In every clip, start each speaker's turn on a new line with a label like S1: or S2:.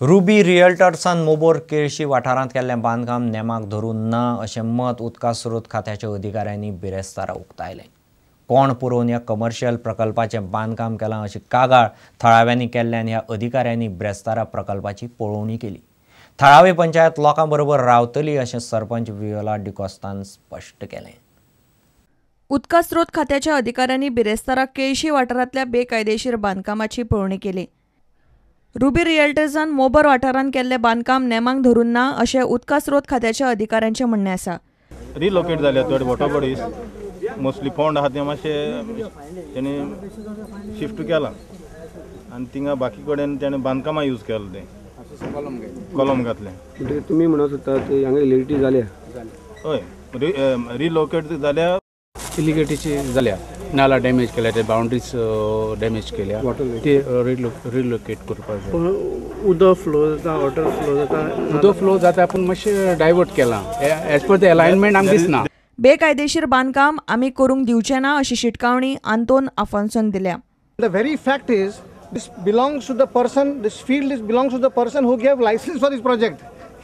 S1: Ruby रियल्टर्सान मोबोर केळशी वाठारांत केल्लें बांदकाम नेमाक धरून ना अशें मत उदका स्रोत खात्याच्या अधिकाऱ्यांनी बिरेस्तारा उक्तायलें। कोण पुरोवन ह्या कमर्शियल प्रकल्पाचें बांदकाम केलां अशी कागाळ थळाव्यांनी केल्ल्यान ह्या अधिकाऱ्यांनी बिरेस्तारा प्रकल्पाची पळोवणी केली। थळावी पंचायत लोकां बरोबर रावतली अशें सरपंच वियोला डिकोस्तान स्पश्ट केलें।
S2: उदका स्रोत खात्याच्या अधिकाऱ्यांनी बिरेस्तारा केळशी वाठारांतल्या बेकायदेशीर बांदकामाची पळोवणी केली। रुबी रियल्टर्सान मोबर वाठारांत केल्लें बांदकाम नेमाक धरून ना अशें उदका स्रोत खात्याच्या अधिकाऱ्यांचें म्हणणें आसा।
S3: रिलोकेट जाल्या चड वॉटर बॉडीज मोस्टली फोंड आहा ते मातशें तेणी शिफ्ट केलां आनी थिंगा बाकी कडेन तेणें बांदकामां यूज केलां तें कॉलम घातलें।
S4: म्हणटकीर तुमी म्हणत सोदता ते हांगा इलिगलिटी जाल्या?
S3: हय, रिलोकेट जाल्या,
S5: इलिगलिटीची जाल्या, नाला डॅमेज केल्या, ते बाउंड्रीज डॅमेज केल्या, ते रिलोकेट करपाक जाय।
S4: उदक फ्लो जाता, वॉटर फ्लो जाता,
S5: उदक फ्लो जाता पूण मातशें डायवर्ट केलां एज पर the alignment आमकां दिसना।
S2: बेकायदेशीर बांदकाम आमी करूंक दिवचे ना अशी शिटकावणी आंतोन आफोन्सोन दिल्या।
S6: The very fact is this belongs to the person, this field is belongs to the person who gave license for this project.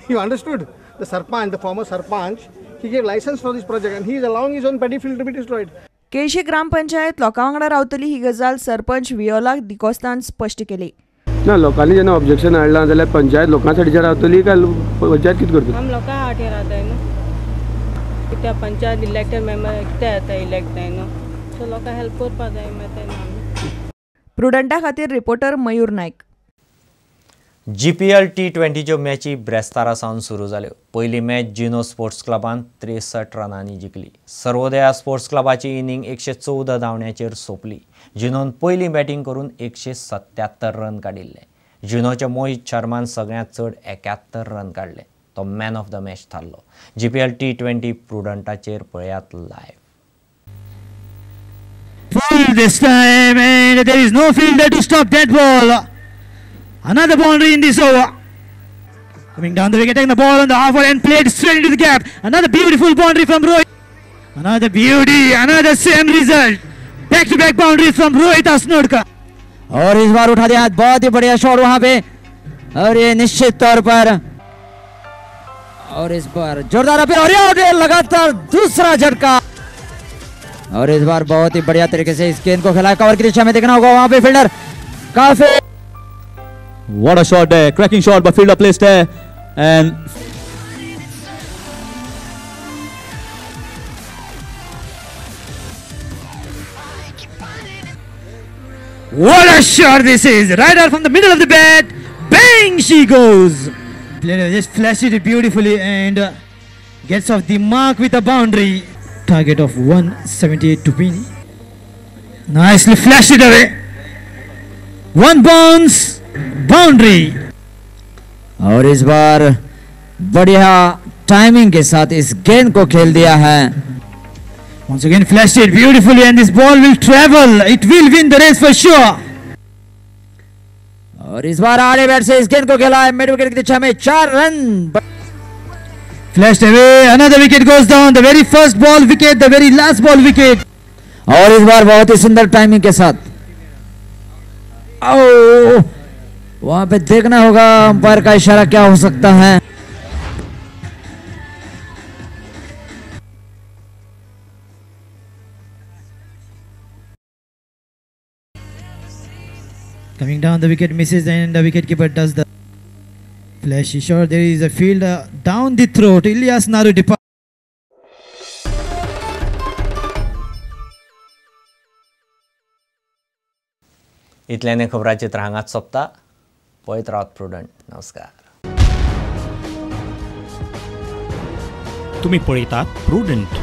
S6: You understood? The sarpanch, the former sarpanch, he gave license for this project and he is allowing his own paddy field to be destroyed.
S2: Quelossim gram panchayat लोकां वांगडा रावतली ही गजाल sarpanch Viola डिकोस्तान स्पश्ट केली।
S4: ना, लोकांनी जेन्ना objection हाडलां जाल्यार पंचायत लोकां साठीचे रावतली काय पंचायत कितें करतली?
S7: आमी लोकां फाटीं रावताय न्हू, कित्याक पंचायत इलेक्टेड मेंबर कित्याक जाता इलेक्ट जाय न्हू, सो लोकांक हेल्प करपाक जाय मागीर तेन्ना आमी।
S2: प्रुडंटा खातीर रिपोर्टर मयूर नायक।
S1: जीपीएल टी20च्यो मॅची ब्रेस्तारा सावन सुरू जाल्यो। पयली मॅच जिनो स्पोर्ट्स क्लबान 63 रनांनी जिखली। सर्वोदया स्पोर्ट्स क्लबाची इनिंग 114 धांवड्यांचेर सोंपली। जिनोन पयली बॅटींग करून 177 रन काडिल्ले। जिनोचे मोहित शर्मान सगळ्यांत चड 71 रन काडले, तो मॅन ऑफ the match थारलो। जीपीएल टी20 प्रुडंटाचेर पळयात live.
S8: Full this time and there is no fielder to stop that ball. Another boundary in this over. Coming down the wicket, taking the ball on the half volley and played straight into the gap. Another beautiful boundary from Rohit. Another beauty, another same result. Back to back boundaries from Rohit Asnodkar.
S9: Aur is bar उठा दिया, बहुत ही बढ़िया shot वहां pay, और ये निश्चित तौर पर, और इस bar जोरदार appeal और लगातार दूसरा झटका, और इस बार बहुत ही बढ़िया तरीके से इस गेंद को खेला। कवर की दिशा में देखना होगा वहां पे फील्डर काफी।
S10: What a shot there, cracking shot by fielder placed there, and
S8: what a shot this is! Right out from the middle of the bat, bang she goes. Player just flashes it beautifully and gets off the mark with a boundary. Target of 178 to win. Nicely flashed it away. One bounce, boundary.
S9: Aur is bar बढ़िया timing K साथ इस गेंद को खेल दिया है।
S8: Once again flashed it beautifully and this ball will travel. It will win the race for sure.
S9: Aur is bar आड़े bat से इस गेंद को खेला है mid wicket की दिशा में, 4 run.
S8: Flashed away, another wicket goes down. The very first ball wicket, the very last ball wicket.
S9: Aur is bar बहुत ही सुंदर timing K साथ, ओ वहां पे देखना होगा अंपायर का इशारा क्या हो सकता है।
S8: Coming down the wicket misses and the wicket keeper does the flashy shot. There is a fielder down the throat. Ilyas Naru departs.
S1: इतल्याने खबराचित्र हांगाच सोंपता। पळयत रावत प्रुडंट। नमस्कार।
S11: तुम्ही पळयतात Prudent.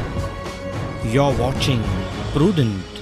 S11: You are watching Prudent.